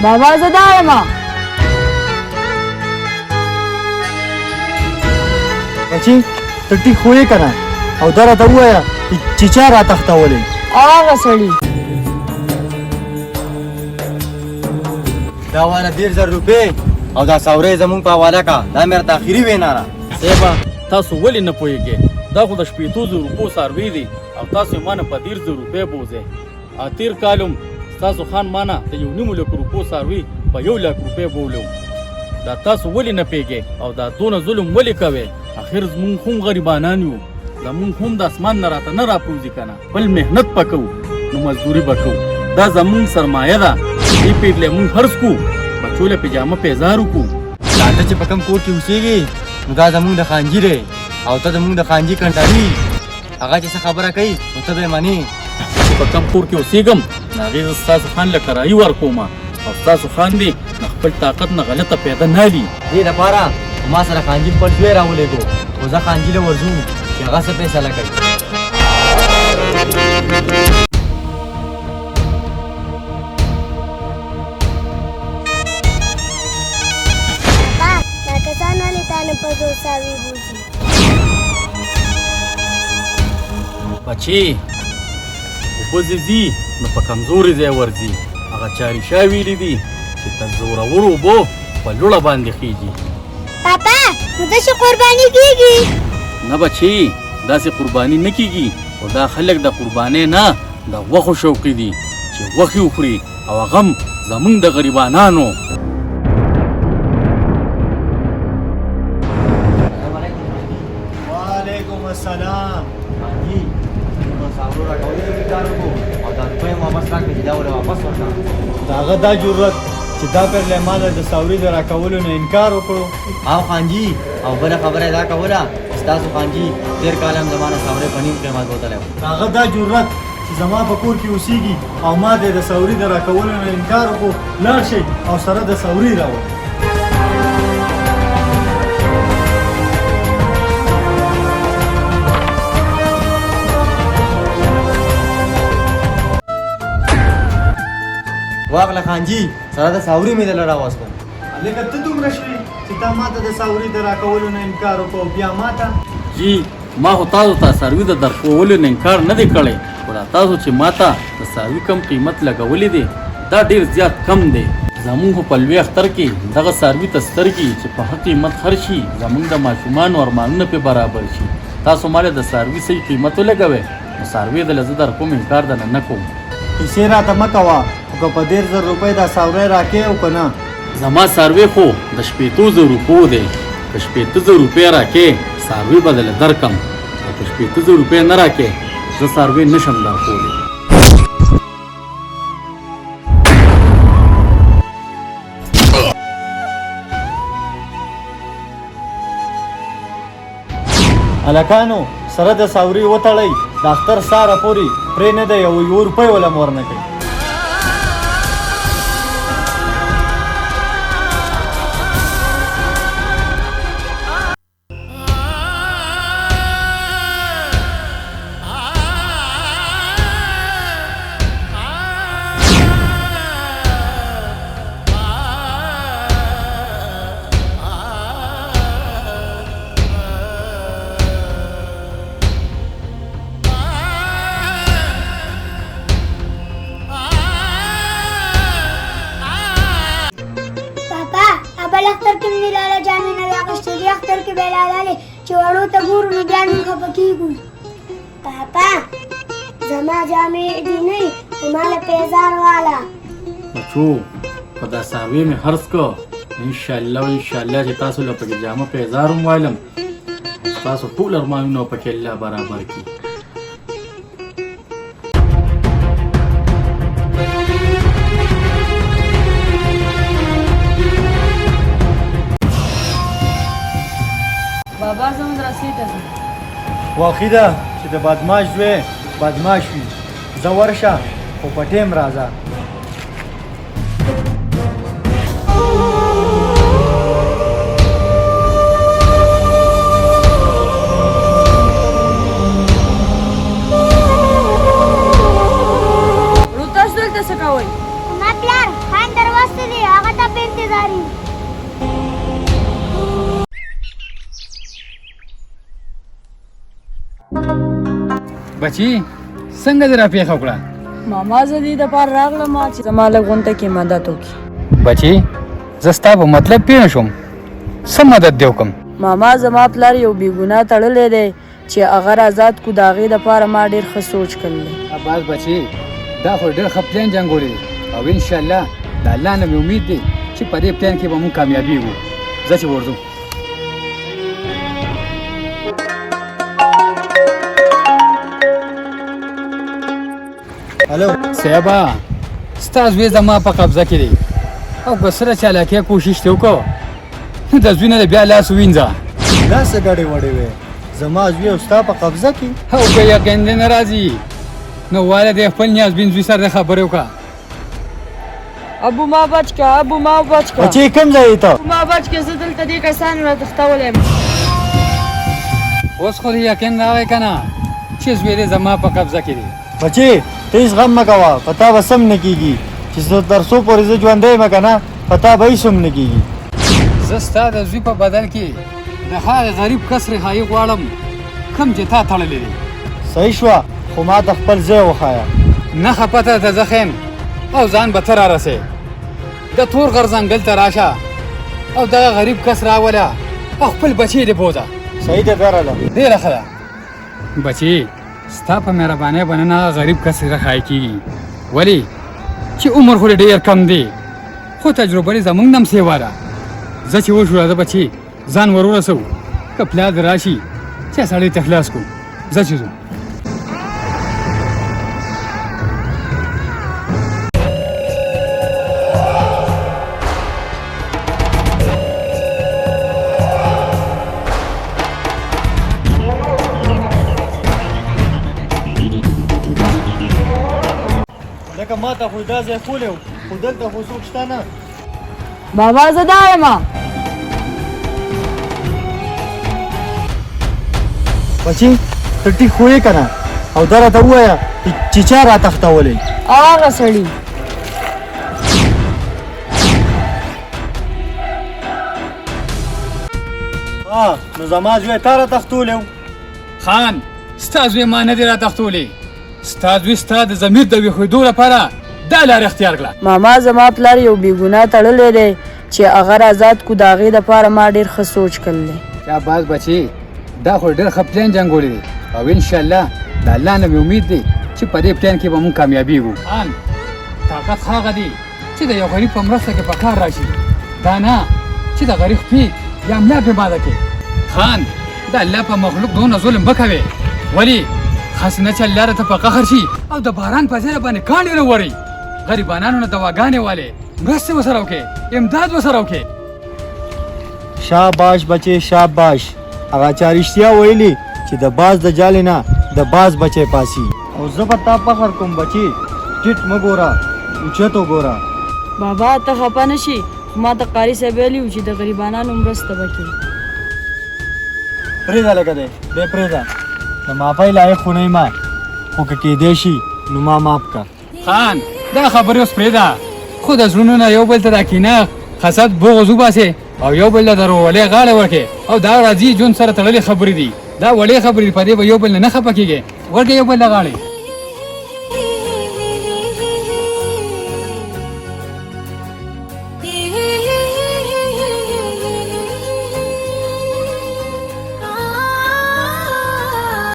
بابا زه دا یم. بچي ته ټیک خو یې که نه، او دا راته ووایه چې چا را تښتولی؟ هغه سړي. دا واله 30,000 روپۍ او دا څاوری زمونږ په حواله کا، دا مې راته اخري وینا ده. صاحبه تاسو ولې نه پوهېږئ؟ دا خو د 60,000 روپو څاروي دي او تاسو یې مانه په 30,000 روپۍ بوځئ. تېر کال هم ستاسو خان مانه د 1.5 لک روپو څاروي په 1 لک روپۍ بولو. دا تاسو ولې نه پوهېږئ او دا دونه ظلم ولې کوئ؟ اخر زمونږ هم غریبانان یو، زمونږ هم د اسمان نه راته نه راپوځي که نه، خپل محنت به کوو نو مزدوري به کوو. دا زمونږ سرمایه ده، دې پېرله مونږ خرڅ کړو، بچو له پې جامه پیزار وکړو. دا ته چې په کوم کور کې اوسېږې نو دا زمونږ د خانجي دی او ته زمونږ د خانجي کنډاري، هغه چې څه خبره کوي نو ته به یې منې. چې په کوم کور کې اوسېږم نو هغې زه ستاسو خان له کرایي ورکوم او ستاسو خان دې د خپل طاقت نه غلطه پیدا نه لي. دې دپاره ما سره خانجي خپل زوی راولېږو، خو زه خانجي له ورځو چې هغه څه فیصله کوي. پاپا دا کسان ولې تا نه په زور څاروي بوځي؟ بچې اوبه چې ځي نو په کمزوري ځای ورځي. هغه چاریشا ویلي دي چې د زورورو اوبو په لوړه باندې خېږي. پاپا نو داسې قرباني کېږي؟ نه بچې داسې قرباني نه کېږي، خو دا خلک د قربانۍ نه د غوښو شوقي دي چې غوښې وخوري او هغه هم زمونږ د غریبانانو. وعلیکم السلام. خانجي په څاورو راکولو کې کار وکړو او دا روپۍ مې واپس راکړې چې دا ولې واپس ورکړه. د هغه دا جرأت چې دا پېرلی ما له د څاوري د راکولو نه انکار وکړو. او خانجي او بله خبره یې دا کوله چې ستاسو خانجي تېر کال هم زما نه څاوری په نیم قیمت بوتلی و. د هغه دا جرأت چې زما په کور کې اوسېږي او ما ته یې د څاوري د راکولو نه انکار وکړو، لاړ شئ او سره د څاوري راوړئ. واغله خانجي سره د څاوري مې دله راوستو. هلکه ته دومره شوې چې تا ما ته د څاوري د راکولو نه انکار وکړو او بیا ما ته؟ جی ما خو تاسو ته څاروي د درکولو نه انکار نه دی کړی، خو دا تاسو چې ما ته د څاروي کم قیمت لګولی دی دا ډېر زیات کم دی. زمونږ خو په لوی اختر کې دغه څاروي ته سترګې چې په ښه قیمت خرڅ شي، زمونږ د ماشومانو ارمانونه پرې برابر شي. تاسو ما له د څاروي صحیح قیمت ولګوئ نو څاروی دله زه درکوم، انکار درنه نه کوم. کیسې راته مه کوه، خو که په 30,000 روپۍ دا څاروی راکې او که نه؟ زما څاروی خو د 60,000 روپو دی، که 60,000 روپۍ راکې څاروی به دله درکم، او که 60,000 روپۍ نه راکې زه څاروی نشم درکولی. هلکانو سره د څاوري وتړئ، د اختر ساره پورې پرې نه دی او یوه روپۍ وله هم ورنه کوي. پاپا بل اختر کې مې لالا جامې نه وې اخیستې، دې اختر کې به یې لالا دی چې وړو ته ګورو نو بیا موږ خفه کېږو. پاپا زما جامې دې نه وي خو ما له پیزار واله. بچو په دا څاروی مې خرڅ کړ، انشاءالله انشاءالله چې تاسو له پکې جامه پیزار هم والم، ستاسو ټول ارمانونه پکې الله برابر کړي. بابا زه مدرسې ته ځم. واقعي ده چې د بدمعاش زوی بدمعاش وي. زه ورشه خو په ټیم راځه. ورور تاسو دلته څه کوئ؟ ما پلار خان درواستی دی، هغه ته په انتظار یو. بچی څنګه دې راپېښه وکړه؟ ماما زه دې دپاره راغلم چې زما لږ غونته کې مدد وکړي. بچی زه ستا په مطلب پوه نه شوم، څه مدد دې وکړم؟ ماما زما پلار یو بېګناه تړلی دی چې هغه را ازاد کړو، د هغې دپاره ما ډېر ښه سوچ کړی دی. عباس بچی دا خو ډېر ښه پلان جنګولی دی او انشاءالله د الله نه مې امید دی چې په دې پلان کې به موږ کامیابېږو. ځه چې ورځو. هلو صاحبه ستا زوی زما په قبضه کې دی او که سره چالاکۍ کوشش دې وکړو نو د زوی نه دې بیا لاس ووینځه. دا څه ګډې وډې وې؟ زما زوی او ستا په قبضه کې؟ او که یقین دې نه راځي نو واله دې خپل نیازبین زوی سره دې خبرې وکړه. ابو ما بچ که، ابو ما بچ که. بچې کوم ځای یې ته؟ ابو ما بچ که، زه دلته دې کسانو را تښتولی یم. اوس خو دې یقین راغی که نه چې زوی دې زما په قبضه کې دی؟ بچې ته هېڅ غم مه کوه، په تا به څه هم نه کېږي، چې تر څو پورې زه ژوندی یم که نه په تا به هېڅ هم نه کېږي. زه ستا د زوی په بدل کې د هغه غریب کس رهایي غواړم کوم چې تا تړلی دی. صحیح شوه، خو ما ته خپل ځای وښایه. نه خپه ته درته زه ښیم او ځان به ته رارسې. د تور غر ځنګل ته راشه او دغه غریب کس راوله او خپل بچی دې بوځه. صحیح ده درله. ډېره ښه ده بچی، ستا په مهربانۍ به نن هغه غریب کس رهایی کېږي، ولې چې عمر خو دې ډېر کم دی خو تجربه دې زموږ نه هم سیوا ده. ځه چې وشو راځه بچی، ځان ور ورسوو، که پلار دې راشي چې سړی ته خلاص کړو. ځه چې ځو. لکه ما ته خو دا ځای ښولی و، خو دلته خو څوک شته نه. بابا زه دا یم. بچی ته ټیک خو یې که نه؟ او دا راته ووایه چې چا را تښتولی؟ هغه سړي. ها نو زما زوی تا را تښتولی و؟ خان ستا زوی ما نه دی را تښتولی، ستا زوی ستا د ضمیر د ویښېدو لپاره دا لار اختیار کړه. ماما زما پلار یو بېګناه تړلی دی چې هغه را ازاد کړو، د هغې دپاره ما ډېر ښه سوچ کړی دی. شاباس بچی، دا خو ډېر ښه پلان جنګولی دی او انشاءالله د الله نه مې امید دی چې په دې پلان کې به موږ کامیابېږو. خان طاقت هغه دی چې د یو غریب په مرسته کې په کار راشي، دا نه چې د غریب خپې یا ملا پرې ماته کړې. خان د الله په مخلوق دونه ظلم مه کوې، ولې هسې نه چې الله راته په قهر شي او د باران په ځای باندې کاڼي راووري. غریبانانو نه دواګانې والې، مرستې ورسره وکړې، امداد ورسره وکړې. شاباش بچې شاباش، هغه چا رښتیا ویلي چې د باز د جالې نه د باز بچی پاسي. او زه به تا فخر کوم بچې، ټیټ مه ګوره اوچت وګوره. بابا ته خفه نه شي، خو ما ته قاري صاحب ویلي و چې د غریبانانو مرسته به کوي. پرېږده لږه دی دی پرېږده، د معافۍ لایق خو نه یم، خو که کېدی شي نو ما معاف کړه. خان دا خبرې اوس پرېږده، خو د زړونو نه یو بل ته دا کینه حسد بغض وباسې او یو بل له د ورورولۍ غاړه ورکړې. او دا راځي ژوند سره تړلې خبرې دي، دا وړې خبرې دي، په دې به یو بل نه نه خفه کېږي. ورکړې یو بل له غاړې.